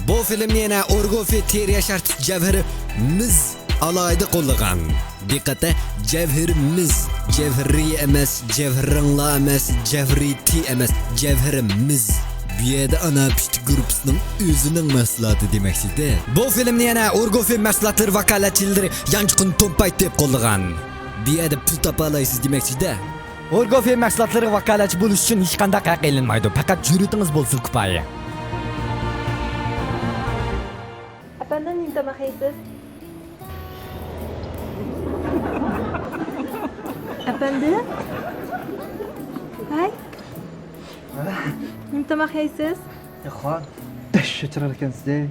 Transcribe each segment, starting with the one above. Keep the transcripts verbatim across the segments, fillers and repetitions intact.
بۇ فىلىمنى يەنە ئورگوفى تېرە ياشارتىش جەۋھىرى مىز ئالاھىدە قوللىغان. دىققەت، جەۋھىرى مىز، جەۋھىرى ئەمەس، جەۋھىرىڭلار ئەمەس، جەۋھىرى تى ئەمەس، جەۋھىرى مىز. بۇ يەردە ئانا پىشتى گۇرۇپپىسىنىڭ ئۆزىنىڭ مەھسۇلاتى دېمەكچىدە. بۇ فىلىمنى يەنە ئورگوفى مەھسۇلاتلىرى ۋاكالەتچىلىرى يانچۇقىنى تومپايتىپ قوللىغان. بۇ يەردە پۇل تاپالايسىز دېمەكچىدە. ئورگوفى مەھسۇلاتلىرىغا ۋاكالەتچى بولۇش ئۈچۈن ھېچقانداق ھەق ئېلىنمايدۇ، پەقەت جۈرئىتىڭىز بولسا كۇپايە. ئەپەندىم، نېمە تاماق يەيسىز؟ ئەپەندىم؟ ھەي؟ نېمە تاماق يەيسىز؟ ياخان، دەھشەت چىرايلىق ئىكەنسىز.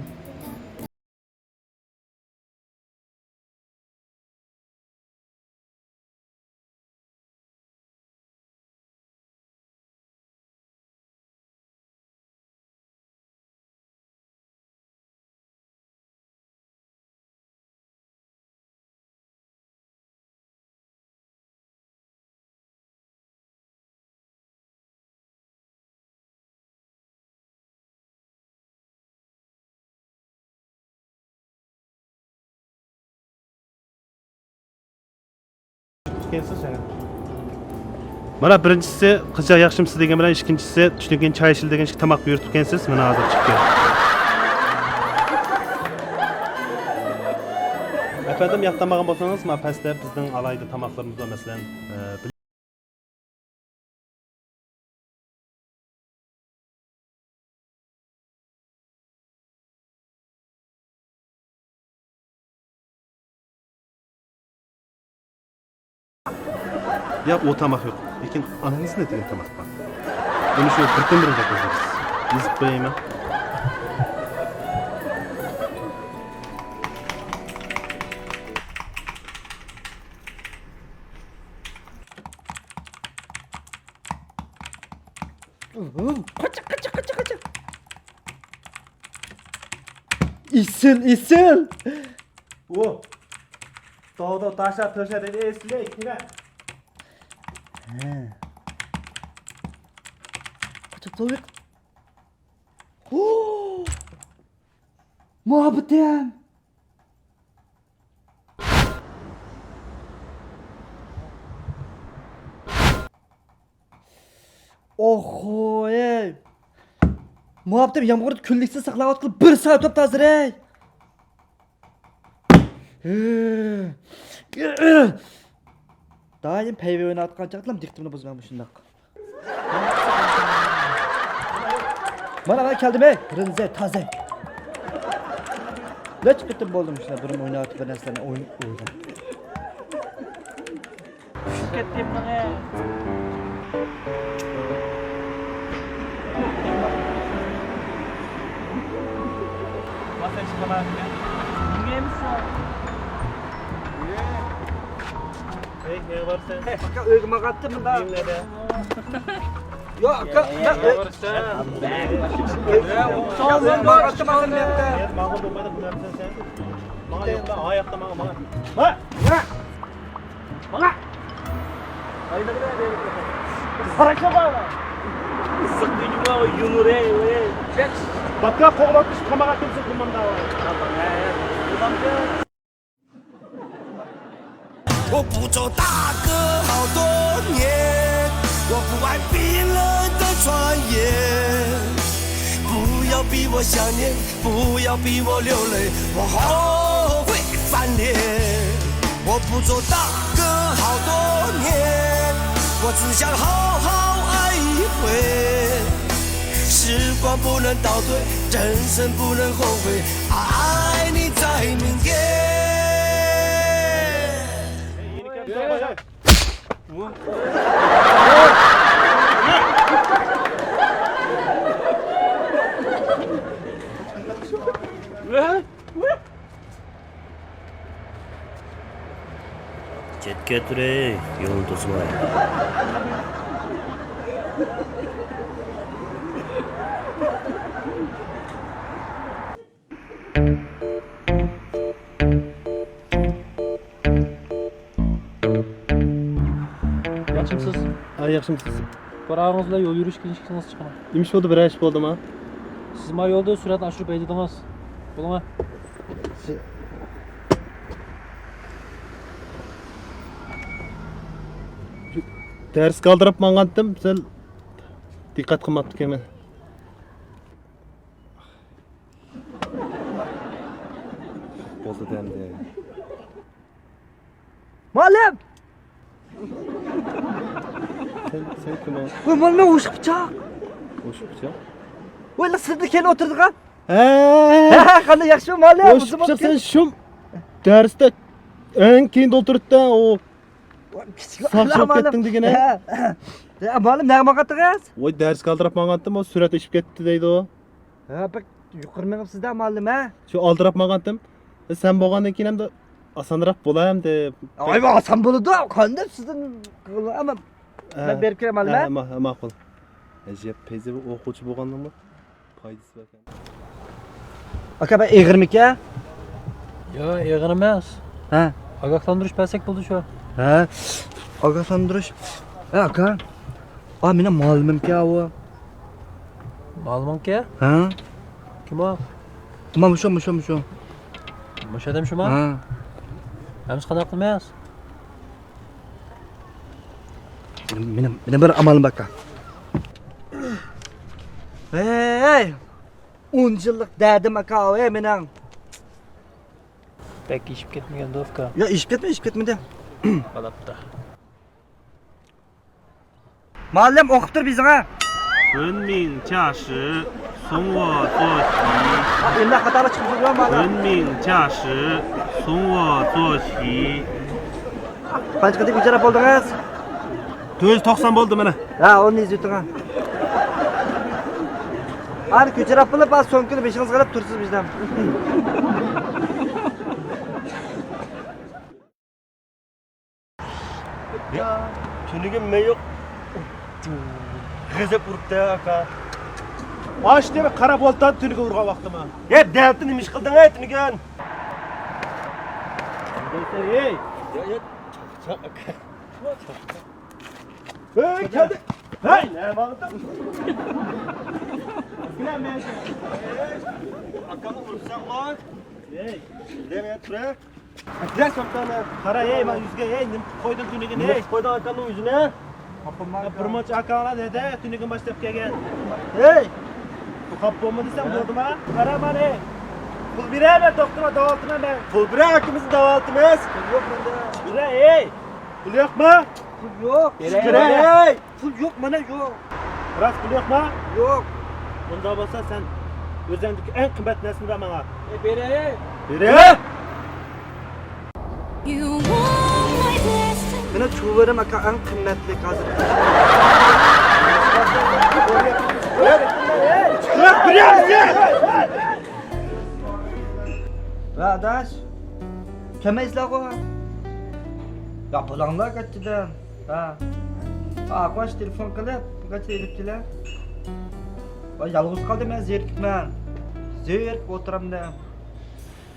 ئىكەنسىز يەنە. مانا، بىرىنچىسى، قىزچاق ياخشىمۇسىز دېگەن بىلەن، ئىككىنچىسى، چۈشتىن كېيىن چاي ئىچىلدى دېگەن ئىككى تاماق بۇيرۇتۇپ كەلسىز، مانا ھازىر چىقتى. ئەپەندىم، ياقتۇرمىغان بولسىڭىز، مانا پەستە بىزنىڭ ئالاھىدە تاماقلىرىمىز بار، مەسىلەن، ئە، ياق، ئۇ تاماق يوق. لېكىن ئانىڭىز نېتىگەن تاماق بار. ئۇنى شۇ بىردىنبىر دەپ يازىمىز. يېزىپ قويايمەن. قاچا، قاچا، قاچا، قاچا. ئېسىل، ئېسىل. ئۇ. داۋۇت، تاشا، تۆشە دېدى، ئېسىل، كېلە. ھە. قاچا، توۋۇق. ھو! مۇھەببىتىم. ئوخۇي. مۇھەببىتىم يامغۇردا كۈنلۈكسىز ساقلاۋاتقىلى بىر سائەت بوپتۇ ھازىر، ھەي. دائىم پەيۋە ئويناۋاتقان چاغدىلا دىققىتىمنى بۇزىمەن مۇشۇنداق. مانا مەن كەلدىم، ھەي، رىنزەي تازەي. نەچچە قېتىم بولدى مۇشۇنداق بىر ئويناۋاتىپ بىر نەرسىلەرنى ئويناپ ئويناپ. چۈشۈپ كەتتىم مانا. ماساج قىلاركەن. نېمە ئەمىسە؟ ئەي، نېمە بارسەن؟ ئاكا، ئۆيگە ماڭاتتى مۇنداق. نېمىدە؟ ياق، ئاكا، نېمە بارسەن؟ ئۆيگە ماڭاتتى مانا بۇ ياقتا. ماڭا بولمايدۇ، بۇ نەرسە سەن. ماڭا يوق، ئاياقتا ماڭا، ماڭا. ماڭا! ماڭا! قاراڭلار! ئىسسىق دېگىنىڭ يۇمۇر، ئەي، ئەي. باكا قوغلاپ تۇرۇپ تاماق ئەكەمسىز، قۇرماندا. 我不做大哥好多年，我不爱冰冷的传言。不要逼我想念，不要逼我流泪，我后悔翻脸。我不做大哥好多年，我只想好好爱一回。时光不能倒退，人生不能后悔，爱你在明天。 چەتكە تۇرەي، يولنى توسماي. ياخشىمسىز؟ ھە، ياخشىمسىز؟ قارىغىنىڭىز بىلەن يول يۈرۈش كىنىشكىسىڭىز چىقىڭ. نېمە ئىش بولدى، بىرەر ئىش بولدىمۇ؟ سىز ما يولدا سۈرئەتنى ئاشۇرۇپ ھەيدىدىڭىز. بولۇڭا. دەرسكە ئالدىراپ ماڭغانتىم، سەل دىققەت قىلماپتىكەنمەن. بولدى ئەمدى. مۇئەللىم! سەن، سەن كىم ئۇ؟ ۋاي مۇئەللىم، ئوشۇق پىچاق. ئوشۇق پىچاق؟ ۋاي سىزدە كېلىپ ئولتۇردۇق ھە. ھە. ھە، قانداق ياخشىمۇ مۇئەللىم؟ ئوشۇق پىچاق، سەن شۇم دەرستە ئەڭ كېيىندە ئولتۇرۇپتۇ ئۇ. كىچىك ساقچى بولۇپ كەتتىڭ دېگىنە. ھە. يا مۇئەللىم، نەگە ماڭغانتىڭىز؟ ۋاي دەرسكە ئالدىراپ ماڭغانتىم، ئۇ سۈرەت ئېشىپ كەتتى دەيدۇ. ھە، بەك يۇقىرى مېڭىپسىز-دە مۇئەللىم ھە؟ شۇ ئالدىراپ ماڭغانتىم. سەن بولغاندىن كېيىن ئەمدى ئاسانراق بولا ئەمدى. ئاي، ئاسان بولىدۇ، قانداق سىزدىن قىلىمەن. ھە. مەن بېرىپ كېلەي مۇئەللىم ھە؟ ھە، ما-، ماقۇل. ئەجەب پەيزى بىر ئوقۇغۇچى بولغاننىڭمۇ پايدىسى باركەن. ئاكا، بەك ئېغىرمىكەن؟ يا، ئېغىر ئەمەس. ھە. ئاگاھلاندۇرۇش بەرسەك بولدى شۇ. ھە. ئاگاھلاندۇرۇش. ھە، ئاكا. ئا، مېنىڭ مۇئەللىمىمكەن ئۇ. مۇئەللىمىڭكى؟ ھە. كىم ئۇ؟ مانا مۇشۇ، مۇشۇ، مۇشۇ. مۇشۇ ئادەم شۇما؟ ھە. ئەمىسە قانداق قىلىمىز؟ مېنىڭ، مېنىڭ، مېنىڭ بىر ئامالىم بار ئاكا. ھەي! ئون يىللىق دەردىم ئاكا، ھەي مېنىڭ. بەك ئېشىپ كەتمىگەندۇ ئۇكا؟ يا، ئېشىپ كەتمە، ئېشىپ كەتمىدى. بالاپتا. مۇئەللىم ئوقۇپ تۇر بىزىڭە. 文明驾驶，从我做起。 ئىملا خاتالىق چىقىپ تۇرۇپ مانا. 文明驾驶，从我做起。 قانچە قېتىم ئىجرا بولدىڭىز؟ تۆت يۈز توقسان بولدى مانا. ھە، ئۇنى يېزىۋېتىڭ. ئانى كۆچۈرۈپ بولۇپ، سومكىنى بېشىڭىزغا ئېلىپ تۇرسىز بىزدىن. تۈنۈگۈن مەن يوق. غەزەپ ئۇرۇپتۇ ئاكا. ئاشتى قاراپ ئولتۇر تۈنۈگۈن ئۇرغان ۋاقتىما. يا دەۋەتتە نېمە ئىش قىلدىڭ ئەي تۈنۈگۈن؟ ھەي! يا، يا، چاق، چاق، ئاكا. ھەي، كەلدى. ھەي، نېمە قىلدىڭ؟ ئاكامنى ئۇرساڭ بار. ھەي. دەۋەت تۇرە. ئەكلە سوقتانى. قارا، ھەي، مانا يۈزگە، ھەي، نېمە قىلىپ قويدۇڭ تۈنۈگۈن، نېمە ھەي؟ قىلىپ قويدۇڭ ئاكامنىڭ يۈزىنى؟ بىر مۇنچە ئاكاڭلار نەدە تۈنۈگۈن باشلاپ كەلگەن؟ ھەي! بۇ خاپا بولما دېسەم بولدىما؟ قارا مانا، ھەي! پۇل بېرەي مەن دوختۇرغا داۋالىتىمەن مەن. پۇل بېرەي ئاكىمىزنى داۋالىتىمىز. پۇل يوق مەندە. بېرەي، ھەي! پۇل يوقمۇ؟ پۇل يوق. بېرەي، ھەي! پۇل يوق، مانا يوق. راست پۇل يوقما؟ يوق. بۇنداق بولسا سەن ئۆزۈڭدىكى ئەڭ قىممەت نەرسىنى بەر ماڭا. ئە، بېرەي. بېرەي. You want my destiny. مېنىڭ چۇۋىرىم ئاكا ئەڭ قىممەتلىك ھازىر. بېرەي. ۋە ئاداش، كەلمەيسىلەرغۇ؟ يا بولاڭلار قايتىدىن. ھە. ئاقباش تېلېفون قىلىپ، قايتا ئېلىپ كېلە. ۋاي، يالغۇز قالدىم مەن، زېرىكىپمەن. زېرىكىپ ئولتۇرامدىم.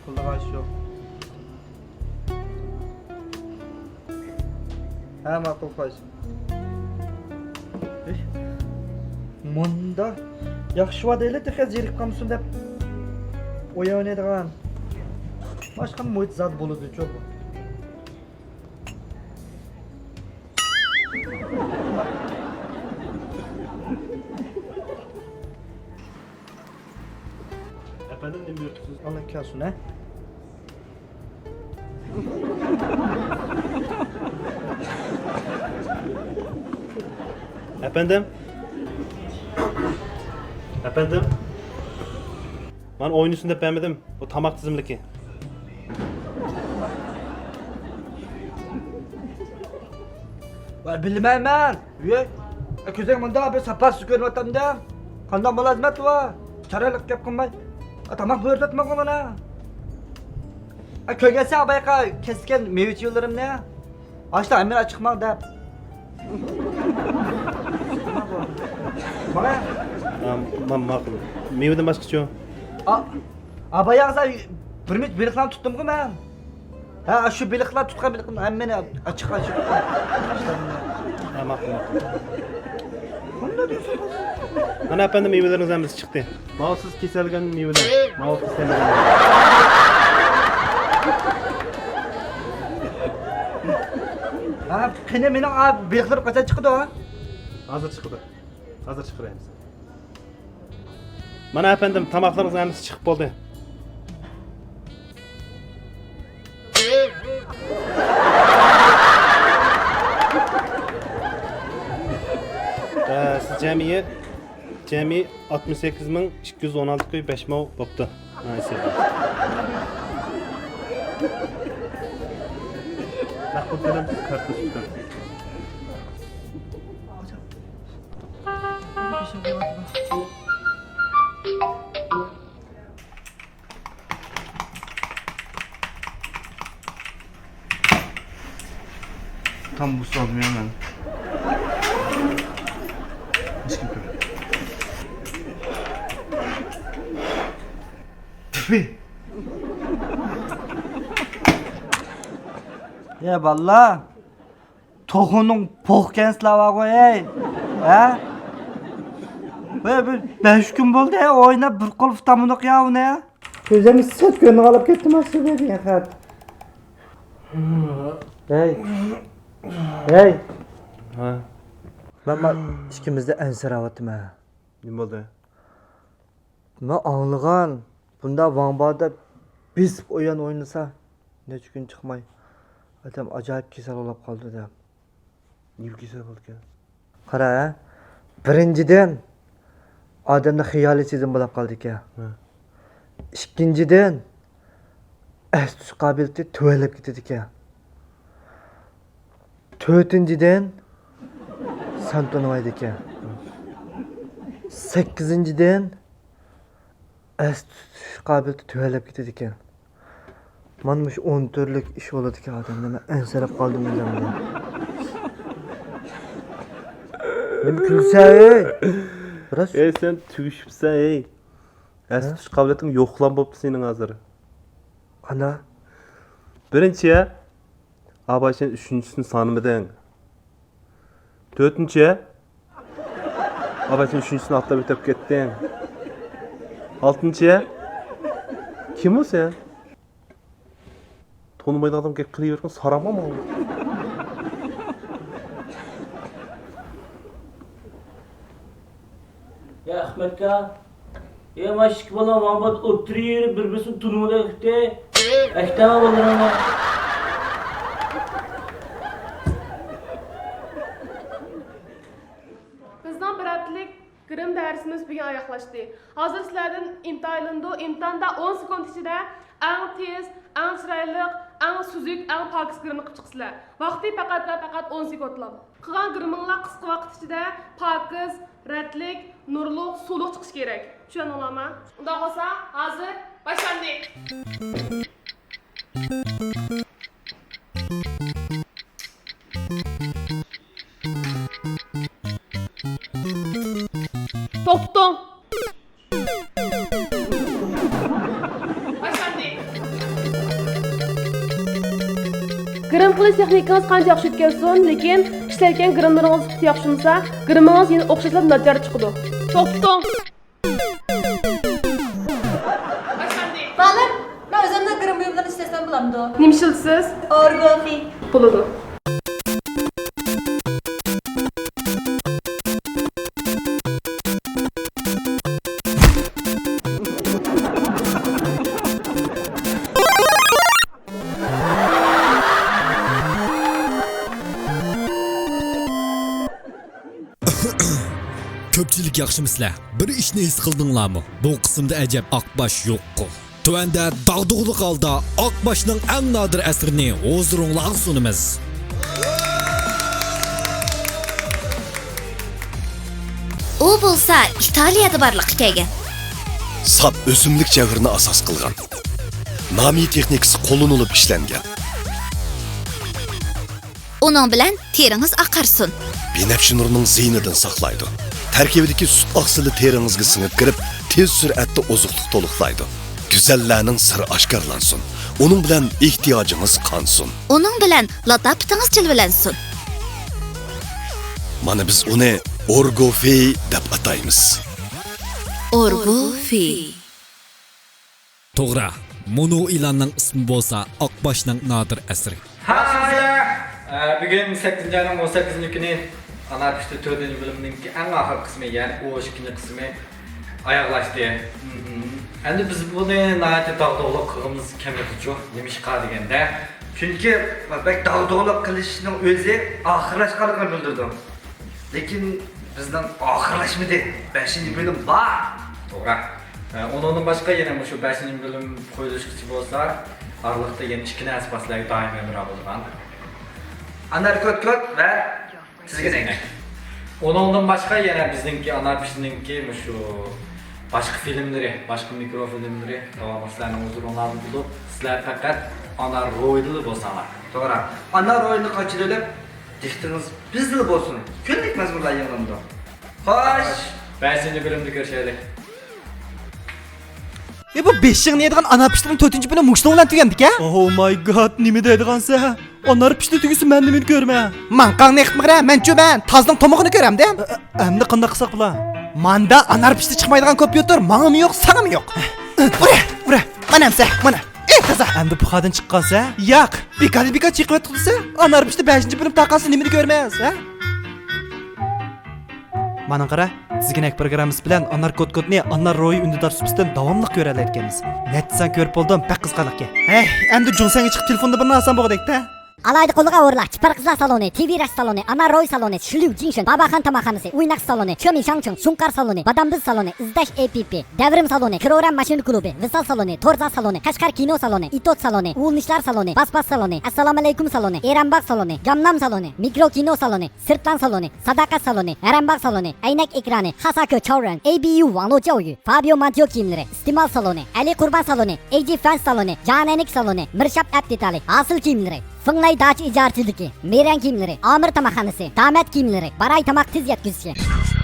قىلىدىغان ئىش يوق. ھە، ماقۇل، خوش. ئېھ، مۇنداق ياخشى ۋە دەيلى تېخى زېرىكىپ قالمىسۇن دەپ ئوينايدىغان. باشقا مۇھىت زادى بولىدۇچۇ بۇ. ئەپەندىم، نېمە بۇيرۇتىسىز؟ ئانا كەلسۇن، ھە؟ ئەپەندىم. ئەپەندىم. مانا ئوينىسۇن دەپ بەرمىدىم. بۇ تاماق تىزىملىكى. ۋاي، بىلمەيمەن. ۋەي، ئە، كۆزۈڭ مۇنداق بىر ساپاسىز كۆرۈنۈۋاتامدۇ؟ قانداق مۇلازىمەت بۇ؟ چىرايلىق گەپ قىلماي. ئە، تاماق بۇيرۇۋاتمىغىن مانا. ئە، كۆرگەنسەن ئابايقا كەسكەن مېۋە-چېۋىلىرىمنى. ئاشتا ھەممىنى چىقماڭ دەپ. ماڭا. ئا، ما-، ماقۇل. مېۋىدىن باشقىچۇ؟ ئا، ئاباياغزا بىر مىچ بېلىقلارنى تۇتتۇمغۇ مەن. ھە، شۇ بېلىقلار تۇتقان بېلىقنى ھەممىنى ئاچىق، ئاچىق. ھە، ماقۇل، ماقۇل. مانا ئەپەندىم، مېۋىلىرىڭىز ھەممىسى چىقتى. ماۋۇ سىز كېسەلگەن مېۋىلەر. ماۋۇ كېسەلگەن مېۋىلەر. ھە، قېنى مېنىڭ، ئا، بېلىقلىرىم قاچان چىقىدۇ؟ ھازىر چىقىدۇ. ھازىر چىقىرايمىز. مانا ئەپەندىم، تاماقلىرىڭىز ھەممىسى چىقىپ بولدى. ئە، سىز جەمئىي، جەمئىي ئاتمىش سەككىز مىڭ ئىككى يۈز ئون ئالتە كوي بەش مو بوپتۇ. ھە، ئېسىل. مەقبۇل تۆلەم، كارتوش. تام بۇس ئالدىم يا مەن. ھېچكىم كۆرمىدى. تۈفى. يا باللا. توخۇنىڭ پوق كەنسىلەر بارغۇ، ھەي! ھە؟ ۋەي، بىر بەش كۈن بولدى، ھە، ئويناپ بىر قول ئۇتامدۇق يا ئۇنى. كۆزۈمنى سەت كۆرۈنۈپ قېلىپ كەتتىم، ئاشۇ بەرگەن خەت. ھەي! ھەي! ھە؟ مەن، مەن ئىككىمىزدە ئەنسىرەۋاتىمەن. نېمە بولدى؟ مەن ئاڭلىغان، بۇنداق ۋاڭبادا بېسىپ ئويۇن ئوينىسا، نەچچە كۈن چىقماي، ئادەم ئاجايىپ كېسەل بولاپ قالىدۇ دەپ. نېمە كېسەل بولىدىكەن؟ قارا، ھە؟ بىرىنچىدىن، ئادەمنىڭ خىيالى سېزىم بولاپ قالىدىكەن. ھە. ئىككىنچىدىن، ئەس تۇتۇش قابىلىيىتى تۆۋەنلەپ كېتىدىكەن. تۆتىنچىدىن، سان تونۇمايدىكەن. سەككىزىنچىدىن، ئەس تۇتۇش قابىلىيىتى تۆۋەنلەپ كېتىدىكەن. مانا مۇشۇ ئون تۈرلۈك ئىش بولىدىكەن ئادەمدە. مەن ئەنسىرەپ قالدىم ئۆزۈمدىن. نېمە كۈلىسەن، ئەي؟ راست. ئەي، سەن تۈگىشىپسەن، ئەي. ئەس ھە؟ تۇتۇش قابىلىيىتىڭ يوقلام بوپتۇ سېنىڭ ھازىر. قانداق؟ بىرىنچى، ئاباي، سەن ئۈچىنچىسىنى سانىمىدىڭ. تۆتىنچى، ئاباي، سەن ئۈچىنچىسىنى ئاتلاپ ئۆتۈپ كەتتىڭ. ئالتىنچى، كىم ئۇ سەن؟ تونۇمايدىغان ئادەم گەپ قىلىۋېرىڭ، سارامامۇ؟ يا ئەخمەتكا، يا مانا ئىككى بالا ماڭا ئوتتۇرا يېرى بىر-بىرسىنى تونۇمىدى ئەكتى. ئەكتەڭ بالىلىرىڭنى. بىزنىڭ بىر ھەپتىلىك گىرىم دەرسىمىز بۈگۈن ئاياغلاشتى. ھازىر سىلەردىن ئىمتىھان ئېلىنىدۇ. ئىمتىھاندا ئون سېكۇنت ئىچىدە ئەڭ تېز، ئەڭ چىرايلىق، ئەڭ سۈزۈك، ئەڭ پاكىز گىرىمنى قىلىپ چىقىسىلەر. ۋاقتى پەقەت ۋە پەقەت ئون سېكۇنتلا. قىلغان گىرىمىڭلار قىسقا ۋاقىت ئىچىدە پاكىز، رەتلىك، نۇرلۇق، سۇلۇق چىقىشى كېرەك. چۈشەندىڭلارمۇ؟ ئۇنداق بولسا، ھازىر باشلاندى. توختىتىڭ! گىرىم قىلىش تېخنىكىڭىز قانچە ياخشى ئۆتكەنسۇن، لېكىن ئىشلەتكەن گىرىملىرىڭىز سۈپىتى ياخشى بولمىسا، گىرىمىڭىز يەنە ئوخشاشلا ناچار چىقىدۇ. توختىتىڭ! بالىم، مەن ئۆزۈمنىڭ گىرىم بۇيۇملىرىنى ئىشلەتسەم بولامدۇ؟ نېمە ئىشلىتىسىز؟ ئورگوفى. بولىدۇ. كۆپچىلىك ياخشىمۇسىلەر؟ بىر ئىشنى ھېس قىلدىڭلارمۇ؟ بۇ قىسىمدا ئەجەب ئاقباش يوققۇ. تۆۋەندە داغدۇغىلىق ھالدا ئاقباشنىڭ ئەڭ نادىر ئەسىرىنى ھۇزۇرۇڭلارغا سۇنىمىز. ئۇ بولسا ئىتالىيەدە بارلىققا كەلگەن. ساپ ئۆسۈملۈك جەۋھىرىنى ئاساس قىلغان. نامىي تېخنىكىسى قوللىنىلىپ ئىشلەنگەن. ئۇنىڭ بىلەن تېرىڭىز ئاقارسۇن. بىنەپشە نۇرنىڭ زىيىنىدىن ساقلايدۇ. تەركىبىدىكى سۈت ئاقسىلى تېرىڭىزگە سىڭىپ كىرىپ، تېز سۈرئەتتە ئوزۇقلۇق تولۇقلايدۇ. گۈزەللەرنىڭ سىرى ئاشكارىلانسۇن. ئۇنىڭ بىلەن ئېھتىياجىڭىز قانسۇن. ئۇنىڭ بىلەن لاتاپىتىڭىز جىلۋىلەنسۇن. مانا بىز ئۇنى ئورگوفېي دەپ ئاتايمىز. ئورگوفى. توغرا، مۇنۇ ئېلاننىڭ ئىسمى بولسا ئاقباشنىڭ نادىر ئەسىرى. ھەممىگە، ئە، بۈگۈن سەككىزىنچى ئاينىڭ ئون سەككىزىنچى كۈنى ئانار پىشتى تۆتىنچى بۆلۈمنىڭكى ئەڭ ئاخىرقى قىسمى، يەنى ئۇ ئىككىنچى قىسمى ئاياغلاشتى. ئەمدى بىز بۇنى ناھايىتى داغدۇغىلىق قىلغىمىز كەلمەيدىچۇ، نېمىشقا دېگەندە، چۈنكى بەك داغدۇغىلىق قىلىشنىڭ ئۆزى ئاخىرلاشقانلىقىنى بىلدۈرىدۇ. لېكىن بىزنىڭ ئاخىرلاشمىدى، بەشىنچى بۆلۈم بار. توغرا. ئە، ئۇنىڭدىن باشقا يەنە مۇشۇ بەشىنچى بۆلۈم قويۇلۇشقىچە بولسا، ئارىلىقتا يەنە ئىككى نەرسە بار سىلەرگە دائىم ھەمراھ بولىدىغان. ئانار كوت كوت ۋە تىزگىنەك. ئۇنىڭدىن باشقا يەنە بىزنىڭكى ئانار پىشتىنىڭكى مۇشۇ باشقا فىلىملىرى، باشقا مىكرو فىلىملىرى داۋاملىق سىلەرنىڭ ھۇزۇرۇڭلاردا بولىدۇ. سىلەر پەقەت ئانار روھىدىلا بولساڭلار. توغرا. ئانار روھىنى قاچۇرۇۋېلىپ، دىققىتىڭىز بىزدىلا بولسۇن. كۈندىلىك مەزمۇنلار يېڭىلىنىدۇ. خوش. بەشىنچى بۆلۈمدە كۆرۈشەيلى. ئى، بۇ بېشىڭنى يەيدىغان ئانار پىشتىنىڭ تۆتىنچى بۆلۈمى مۇشۇنىڭ بىلەن تۈگەمدىكەن؟ Oh my God، نېمە دەيدىغانسەن؟ ئانار پىشتى تۈگىسە مەن نېمىنى كۆرىمەن؟ ماڭقاڭنى ئېقىتمىغىرە، مەنچۇ مەن تازنىڭ تومۇقىنى كۆرەمدىم. ئە، ئە، ئەمدى قانداق قىلساق بولا؟ ماندا ئانار پىشتى چىقمايدىغان كومپيۇتېر ماڭىمۇ يوق، ساڭىمۇ يوق. ئۇرە، ئۇرە، مانا ئەمسە، مانا. ئى، تازا. ئەمدى پۇخادىن چىققانسە؟ ياق، بىكاردىن بىكار چىقىۋەتتۇق دېسە، ئانار پىشتى بەشىنچى بۆلۈم تارقالسا نېمىنى كۆرىمىز، ھە؟ مانا قارا، تىزگىنەك پروگراممىسى بىلەن ئانار كوت كوتنى ئانار روھى ئۈندىدار سۇپىسىدىن داۋاملىق كۆرەلەيدىكەنمىز. نەچچە سان كۆرۈپ بولدۇم، بەك قىزىقارلىقكەن. ھەي، ئەمدى جۇڭسەنگە چىقىپ تېلېفوندا بىرنى ئالسام بولغۇدەك-دە. ئالاھىدە قوللىغان ئورۇنلار، چىپار قىزلار سالونى، تىۋى رەس سالونى، ئانار روھى سالونى، شىليۇ جىڭشېن، باباخان تاماقخانىسى، ئويناش سالونى، چۆمى شاڭچىڭ، سۇڭقار سالونى، بادام بىز سالونى، ئىزدەش ئېپپى، دەۋرىم سالونى، كرورام ماشىنا كۇلۇبى، ۋىسال سالونى، تورزا سالونى، قەشقەر كىنو سالونى، ئىتوت سالونى، ئۇلنىشلار سالونى، باس باس سالونى، ئەسسالامۇئەلەيكۇم سالونى، ئېرەنباغ سالونى، گامنام سالونى، مىكرو كىنو سالونى، سىرتلان سالونى، ساداقەت سالونى، ھەرەمباغ سالونى، ئەينەك ئېكرانى، خاساكۆ چاۋرېن، ئەي بى يۇ ۋاڭلۇ چياۋيۈ، فابىيو مانتيو كىيىملىرى، ئىستېمال سالونى، ئەلى قۇربان سالونى، ئەي جى فەنس سالونى، جانەنىك سالونى، مىرشاپ ئەپ دېتالى، ھاسىل كىيىملىرى، فېڭلەي داچا ئىجارىچىلىكى، مېرەن كىيىملىرى، ئامىر تاماقخانىسى، دامەت كىيىملىرى، باراي تاماق تېز يەتكۈزۈشى.